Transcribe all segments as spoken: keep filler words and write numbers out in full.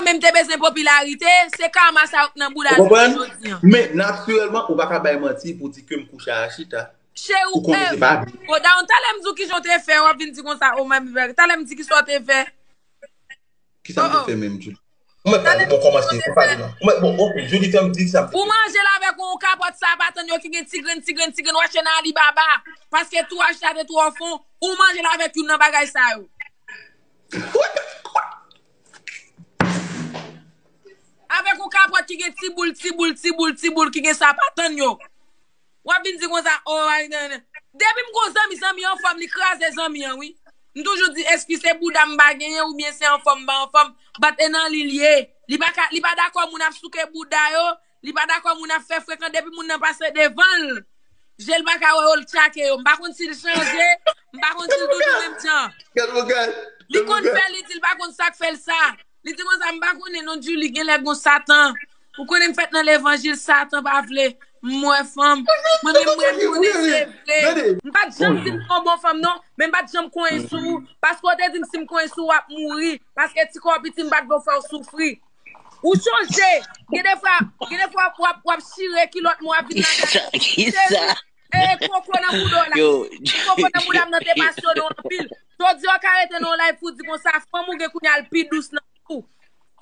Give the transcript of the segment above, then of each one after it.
menm te bezwen popilarite, se kama sa yo k nan bouda l jodi an. Men natirèlman, ou pa ka bay manti pou di ke m kouche a Chita. Cheri, ou kòmanse pa byen. Bon, Daron, talè m di w kijan w te fè, w ap vin di konsa, oh my baby. Talè m di kisa w te fè. Kisa m te fè menm, Julie? Ou mèt pale, bon, kòmanse, ou pale non. Ou mèt, bon, ok, Julie, fè m di sa m te fè. Ou manje l avèk yon kapòt sa pa tann yo ki gen ti grenn, ti grenn, ti grenn, w achte nan Alibaba. Paske tou achte a te twò fon, ou manje l avèk youn nan bagay sa yo. Avèk yon kapòt ki gen ti boul, ti boul, ti boul, ti boul, ki gen sa pa tann yo. W ap vin di konsa, oh, ay, nan, nan. Depi m gon zanmi, zanmi anfòm, li kraze zanmi an, wi. M toujou di, èske se bouda m pa genyen, oubyen se anfòm m pa anfòm, but e nan li l ye. Li pa ka, li pa dakò moun ap souke bouda yo, li pa dakò moun ap fè frekan, depi moun nan pase devan l. Je l pa ka wè yo, l tchake yo. M pa konn si l chanje, m pa konn si l toujou menm jan. Li konn fè, li di l pa konn sa k fè l sa. Li di konsa, m pa konnen non, Julie, genlè gon Satan. Ou konnen m fèt nan levanjil, Satan pa vle m wè fanm. Mwen menm, mwen konnen se vre. M pa t janm di m se yon bon fanm, non. Men m pa t janm konyen sou ou. Paske w te di m si m konyen sou ou, w ap mouri. Paske ti kò w piti, m pa t vle w fè w soufri. Ou chonje, gen de fwa, gen de fwa w ap, w ap chire kilòt mwen, w ap vin lakay mwen. Kisa? Koko nan bouda w la. Koko nan bouda m nan te pasyone w anpil. Jodi a w ka rete nan yon live pou di konsa, fanm ou gen kounye a l pi dous nan ou.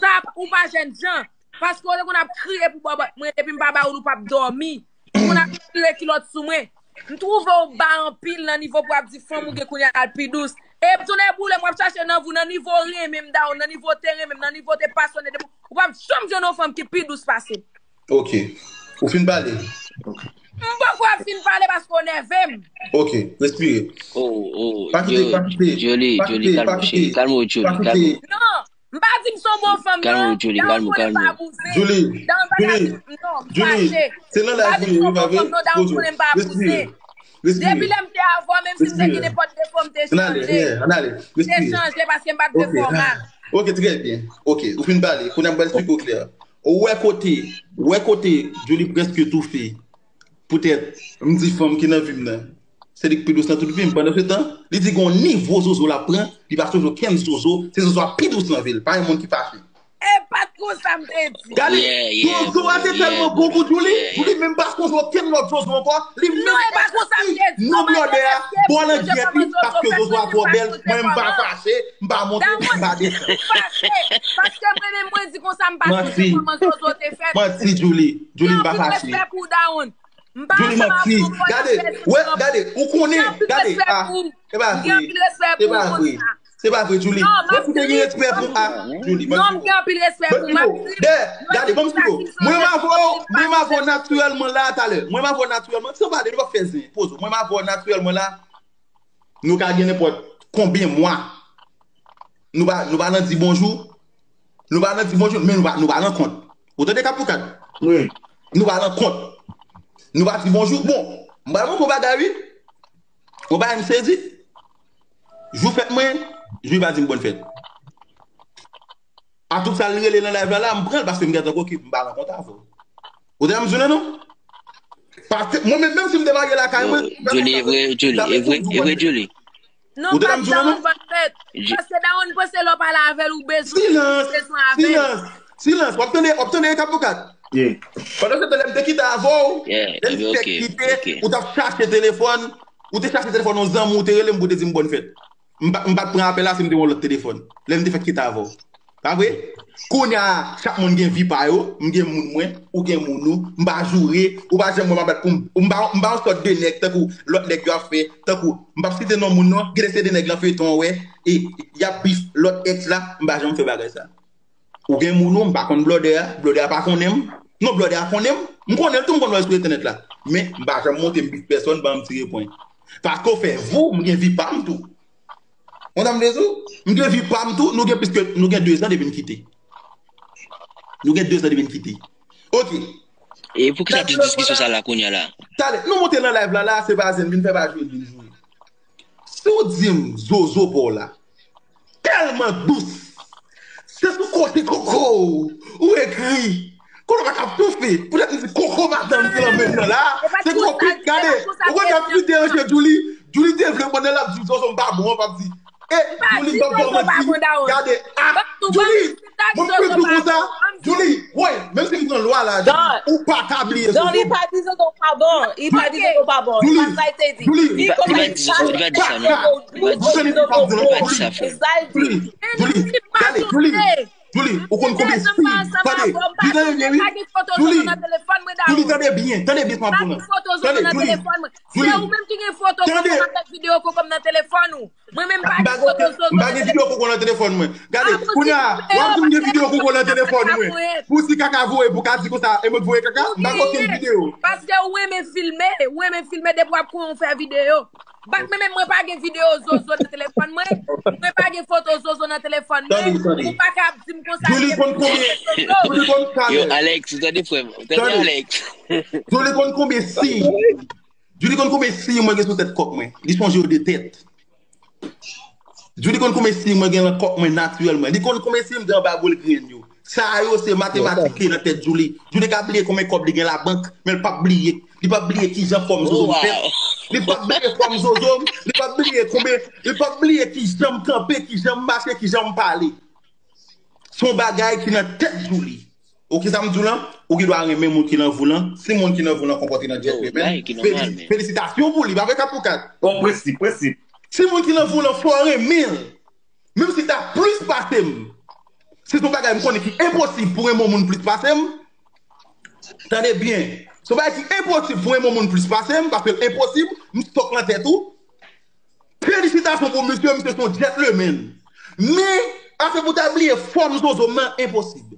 Sa, ou pa jènjan. Paske w te konn ap kriye pou bòbòt mwen, depi m pa ba ou l, ou p ap dòmi. Ou konn ap chire kilòt sou mwen. M twouve w ba anpil nan nivo pou ap di fanm ou gen kounye a l pi dous. E tounen boule m, w ap chache nan vou, nan nivo renmen m, Daron, nan nivo te renmen m, nan nivo te pasyone de m. Ou p ap janm jwenn yon fanm ki pi dous pase m. Ok. Ou fin pale. M poko ap fin pale paske w nève m. Ok, respire. Oh, oh, pa kite, yo, pa kite, Jolie, pa Jolie, kite, kalme w, cheri, kalme w, Jolie, kalme w. Non, m pa di m se yon bon fanm, non. Kalme w, Jolie, kalme w, kalme w. Jolie, Jolie, Jolie, se nan live ou ye, wi, pa vre? Poze w. Respire. Depi lè m te avè w, menm si m te gen nenpòt defo, m te chanje. Ann ale, yeah, ann ale. Respire. M te chanje paske m pa t vle fè w mal. Ok, trè byen. Ok, ou fin pale. Kounye a m pral esplike w klè. Ou wè kote, ou wè kote Jolie prèske toufe. Poutèt, m di fanm ki nan vi m nan, se li k pi dous nan tout vi m. Pandan se tan, li di gon nivo zozo l ap pran, li pa sonje okenn zozo, se zozo a pi dous nan vi l. Pa yon moun ki fache. E pa t konsa m te di. Gade, zozo a te tèlman bon pou Julie, Julie menm pa sonje okenn lòt zozo ankò. Li menm pa sonje non blòdè a, bò langyèt li, paske zozo a twò bèl, mwen m pa fache, m pa monte, m pa desann. Paske mwen menm mwen di konsa m pa sonje kòman zozo te fèt. Manti, Julie. Julie, m pa fache. Gen anpil respè pou w, Daron. M pa ansanm avè w pou w ap fè sou kòb. Gade, ou konnen, gade, ah, se pa vre, se pa vre, Julie. Ou fout gen respè pou, ah, Julie, manti. Non, m gen anpil respè pou ou. Dè, gade, ban m esplike w. Mwen m avè w, mwen m avè w natirèlman la, talè. Mwen m avè w natirèlman, san pale, nou p ap fè zen. Poze w. Mwen m avè w natirèlman la. Nou ka gen nenpòt konbyen mwa. Nou pa, nou pa nan di bonjou. Nou pa nan di bonjou, men nou pa, nou pa nan kont. Ou tande, Kapoukat? Wi. Nou pa nan kont. Nou pa di bonjou. Bon, m pral montre w bagay, wi. Yon bagay m sezi. Jou fèt mwen, Jou pa di m bòn fèt. A tout sa l rele nan live la, la, m pran l paske m gentan koki, m pa nan kont avè w. Ou tande m di w la, non? Paske mwen menm, menm si m te marye lakay mwen, Julie, e vre, Julie, e vre, e vre, Julie. Non, pa di Daron bòn fèt. Paske Daron panse lè w pale avè l, ou bezwen, ou bezwen avè l. Silans, silans, silans. W ap tande, w ap tande, Kapoukat. Pandan se tan, lè m te kite avè w, lè m te fèk kite, ou t ap chache telefòn, ou te chache telefòn yon zanmi w, ou te rele m pou w te di m bòn fèt. M pa, m pa t pran apèl la si m te gen yon lòt telefòn. Lè m te fèk kite avè w. Pa vre? Kounye a, chak moun gen vi pa yo, m gen moun mwen, ou gen moun ou, m pa joure, ou pa janm wè m ap bat pou m, m pa, m pa yon sòt de nèg tankou lòt nèg yo ap fè, tankou, m p ap site non moun non, gen de se de nèg lan feyton an wè, e y ap bif lòt èks la, m pa janm fè bagay sa. Ou gen moun ou, m pa konn blòdè a, blòdè a pa konnen m, non blòdè a konnen m, m konnen l tou, m konn wè l sou entènèt la, men m pa janm monte m bif pèsòn, ban m tire pwen. Paske w fè vou, m gen vi pa m tou. Ou tande m di w? M gen vi pa m tou, nou gen plis ke, nou gen de zan depi n kite. Nou gen de zan depi n kite. Ok. E poukisa tout diskisyon sa la kounye a la? Talè, nou monte nan live la, la, se pa zen vin fè, pa jwe, vin jwe. Si w di m zozo pa w la tèlman dous, se sou kote koko w ekri. Kote w pa ka toufe. Poutèt m di koko madanm ki nan men m nan la. Se koko, gade, ou konn sa k pi deranje Julie? Julie te vle pandan l ap di zozo m pa bon an, p ap di E Julie, m p ap fè w manti. Gade, ah, Julie, mwen m fè jou konsa. Julie, woy, menm si m pran lwa la, Julie, ou pa ka bliye Zozo. Non, li pa di Zozo pa bon. Li pa di Zozo pa bon. Li pa sa l te di. Li pa di Zozo pa bon. Li pa di sa, non. Li pa di sa, frè m. Julie, Julie, gade, Julie. Julie, ou konn konbyen siy? Tande, li tande byen, wi. Julie, Julie, tande byen, tande byen sa m ap di w lan. Tande, Julie, Julie, tande. Mwen menm pa gen foto Zozo nan telefòn. M pa gen videyo koko nan telefòn mwen. Gade, kounye a, w ap di m gen videyo koko nan telefòn mwen. Pou si kaka voye, pou ka di konsa, e mwen k voye kaka, m pa gen okenn videyo. Paske ou renmen filme, ou renmen filme depi w ap konnen w fè videyo. Bat mwen menm, mwen pa gen videyo Zozo nan telefòn mwen. Mwen pa gen foto Zozo nan telefòn mwen. Ou pa ka ap di m konsa. Julie konn konbyen, Julie konn talè. Yo, Alex, ou tande frè m? Ou tande, Alex? Julie konn konbyen siy? Julie konn konbyen siy mwen gen sou tèt kòk mwen? Li sonje yo de tèt. Julie konn konbyen siy mwen gen nan kòk mwen natirèlman. Li konn konbyen siy m gen anba bol grenn yo. Sa yo se matematik ki nan tèt Julie. Julie ka bliye konbyen kòb li gen labank, men l p ap bliye. Li p ap bliye kijan fòm Zozo m fèt. Li p ap bliye fòm Zozo m. Li p ap bliye konbyen, li p ap bliye kijan m kanpe, kijan m mache, kijan m pale. Se yon bagay ki nan tèt Julie. Ou ki sa m di w lan? Ou gen dwa renmen moun ki nan vi w lan. Si moun ki nan vi w lan konpòte nan djèt li menm, felisitasyon pou li. Pa vre kat pou kat. Bon, prensip, prensip. Si moun ki nan vi w lan fè w renmen l, menm si l ta plis pase m, si se yon bagay m konnen ki enposib pou renmen yon moun plis pase m, tande byen, se yon bagay ki enposib pou renmen yon moun plis pase m, paske l enposib, m stòk nan tèt ou. Felisitasyon pou misye, misye se yon gentleman. Men, afè pou ta bliye fòm Zozo m nan, enposib.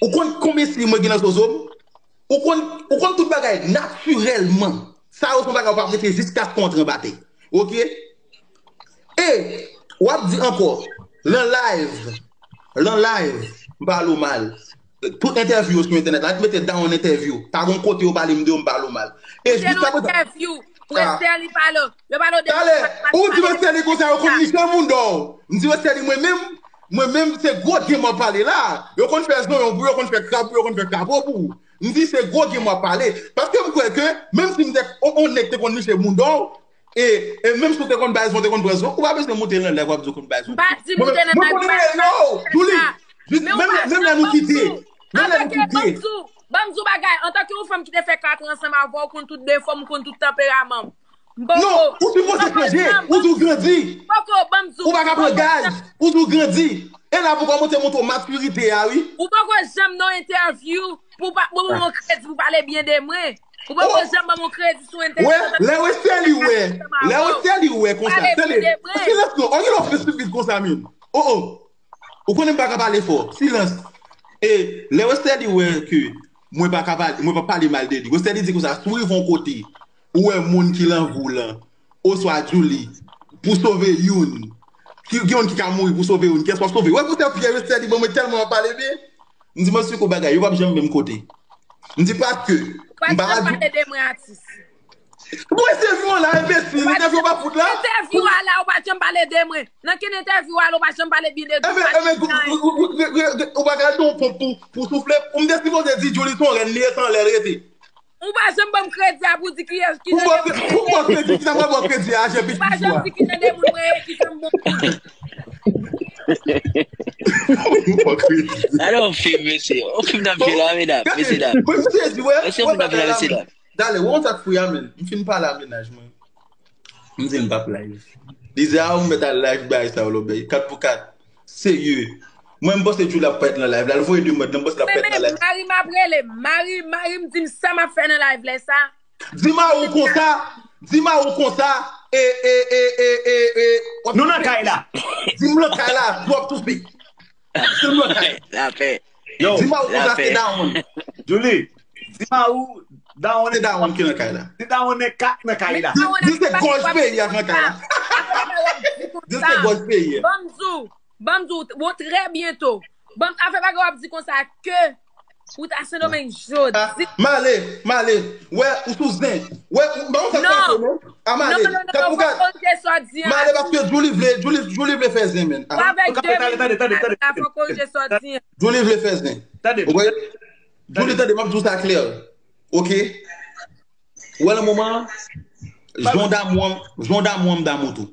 Ou konn konbyen siy mwen gen nan Zozo m? Ou konn, ou konn tout bagay natirèlman. Sa yo se yon bagay ou p ap rete jiskaske w antre anba tè. Oke? E, w ap di ankò, lan live, lan live, m pale w mal. Tout entèvyou yo sou entènèt la, mete down entèvyou. Pa gon kote yo pale m de yo, m pale w mal. E jiskaprezan, entèvyou, Westèli pale w. Yo pale w de Talè, ou di Westèli konsa, yo konn niche moun dò. M di Westèli, mwen menm, mwen menm, se gwo game w ap pale la. Yo konn fè zonyon pou yo, konn fè krab pou yo, konn fè kapo pou ou. M di se gwo game w ap pale. Paske m kwè ke, menm si m te on, on nèg te konn niche moun dò, e, e menm si w te konn bay zon, w te konn pran zon, ou pa bezwen moute nan live w ap di w konn bay zon. M pa di moute nan live, m pa di sa. Jis menm, menm lè nou kite, menm lè nou kite. Ban m di w bagay, antanke yon fanm ki te fè kat an ansanm avè w, ou konn tout defo m, ou konn tout tanperaman m. Non, ou sipoze chanje, ou di w grandi. Poko, ban m di w. Ou pa ka pran gaz, ou di w grandi. E la pou kòmanse montre w matirite a, wi. Ou poko janm nan yon entèvyou pou pa, pou ban m yon kredi pou pale byen de mwen. Ou poko janm ban m yon kredi sou entèvyou. Wè, lè Westèli wè, lè Westèli wè konsa, tande, silans non, anyen lè w fè stipid konsa menm. Oh, oh. Ou konnen m pa ka pale fò. Silans. E lè Westèli wè ke mwen pa ka pale, mwen pa pale mal de li. Westèli di konsa, si w rive yon kote, ou wè moun ki lan vi w lan, oswa Julie, pou sove youn, ki gen youn ki ka mouri pou sove youn, kiyès w ap sove? Wè konsa, Pierre Westèli, bon, mwen tèlman w ap pale byen. M di, mwen esplike w bagay, yo p ap janm menm kote. M di paske, m pa ka di. Pale de mwen, atis. Bon, entèvyou an la, enbesil, entèvyou pa fout la. Entèvyou a la, ou pa janm pale de mwen. Nan ken entèvyou a la, ou pa janm pale byen de mwen. Enben, enben, ou pa ka di yon ponp pou, pou soufle. Ou m te sipoze di Julie se yon rèn li ye, se anlè l rete. Ou pa janm ban m kredi a pou di kiyès, ki jan de moun mwen ye. Pou ban kredi, ki sa mwen ban kredi a, jen pit pit. Ou pa janm di ki jan de moun mwen ye, ki jan m bon moun. Ou ban kredi. Alò, yon fim, mesye. Yon fim n ap jwe la, medam, mesye dam. Mwen sezi, wè. Mesye, yon fim n ap jwe la, mesye dam. Dale, wè yon sa k fou a, men. M fin pale a mennaj mwen. M di l m p ap live. Li di, a, ou mèt al live, bagay sa yo, lòbèy. Kat pou kat. Serye. Mwen, m panse Julie ap parèt nan live la. L voye de mòd, m panse l ap parèt nan live. Mari m ap rele m. Mari, mari m di m sa m ap fè nan live lè sa. Di mari w konsa. Di mari w konsa. E, e, e, e, e, e. Nou nan kay la. Di m nan kay la. Drop to speak. Di m nan kay. Lapè. Yo, di mari w konsa se dawonn. Julie, di mari w dawonn. Se dawonn ki nan kay la. Di dawonn nan ka-, nan kay la. Di, di se gòj peyi a k nan kay la. Di se gòj peyi a. Ban m di w, ban m di w, bon, trè byento. Ban m, afè bagay w ap di konsa ke ou ta Sendomeng jodi. M ale, m ale. Wè, ou sou zen. Wè, ou, ban m fè sa non. A, m ale. Non, non, non, non, fò w korije sa w di an. M ale paske Julie vle, Julie, Julie vle fè zen, men. Ou avèk de minit. Tande, tande, tande, tande. Fò w korije sa w di an. Julie vle fè zen. Tande. Ou konprann? Julie, tande, m ap di w sa klè. Oke? Ou wè nan moman an, jan w damou an, jan w damou an, m damou tou.